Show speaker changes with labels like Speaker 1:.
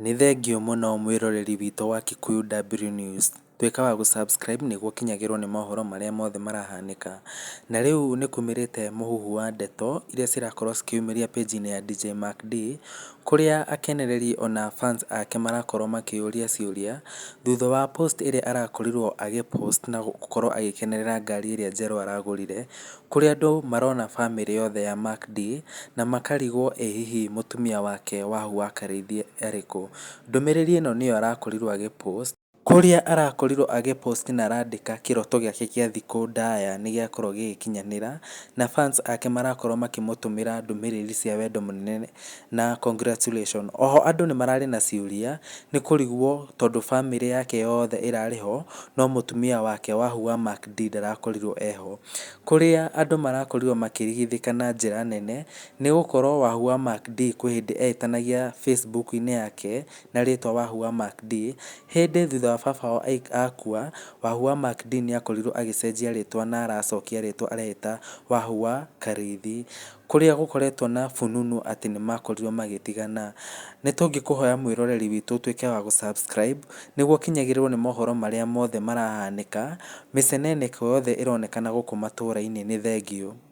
Speaker 1: Nĩ thengiũ mũno mwĩroreri witũ wa Kikuyu W News. Tuĩka wa gũ subscribe nĩguo ũkinyagĩrwo nĩ mohoro marĩa mothe marahanĩka. Na rĩu nĩ kumĩrĩte mũhuhu wa ndeto iria cirakorwo cikĩyumĩria page -inĩ ya DJ Mac D, kũrĩa akenereri ona fans ake marakorwo makĩyũria ciũria, thutha wa post ĩrĩa arakorirwo agĩ post na gũkorwo agĩkenerera ngari ĩrĩa njerũ aragũrire, kũrĩa andũ marona bamĩrĩ yothe ya Mac D na makarigwo ĩ hihi mũtumia wake Wahu wa Karĩithi arĩkũ. Ndũmĩrĩri ĩno nĩyo arakorirwo agĩ post, kũrĩa arakorirwo agĩ post na arandĩka kĩroto gĩake gĩa thikũ ndaya nĩ gĩakorwo gĩgĩkinyanĩra, na fans ake marakorwo makĩmũtũmĩra ndũmĩrĩri cia wendo mũnene na congratulation. Oho andũ nĩ mararĩ na ciũria nĩ kũrigwo tondũ bamĩrĩ yake yothe ĩrarĩ ho no mũtumia wake Wahu wa Mac D ndarakorirwo eho. Kũrĩa andũ marakorirwo makĩrigithĩka na njĩra nene nĩ gũkorwo Wahu wa Mac D kwĩ hĩndĩ etanagia Facebook-inĩ yake na rĩtwa Wahu wa Mac D, hĩndĩ thutha wa baba wao akua, Wahu wa Mac D nĩ akorirwo agĩcenjia rĩtwa na aracokia rĩtwa areĩta Wahu wa Karĩithi, kũrĩa gũkoretwo na fununu atĩ nĩ makorirwo magĩtigana. Nĩ tũngĩkũhoya mwĩroreri witũ ũtuĩke wa gũ subscribe nĩguo ũkinyagĩrwo nĩ mohoro marĩa mothe marahanĩka, mĩceneneko yothe ĩronekana gũkũ matũra-inĩ. Nĩ thengiũ.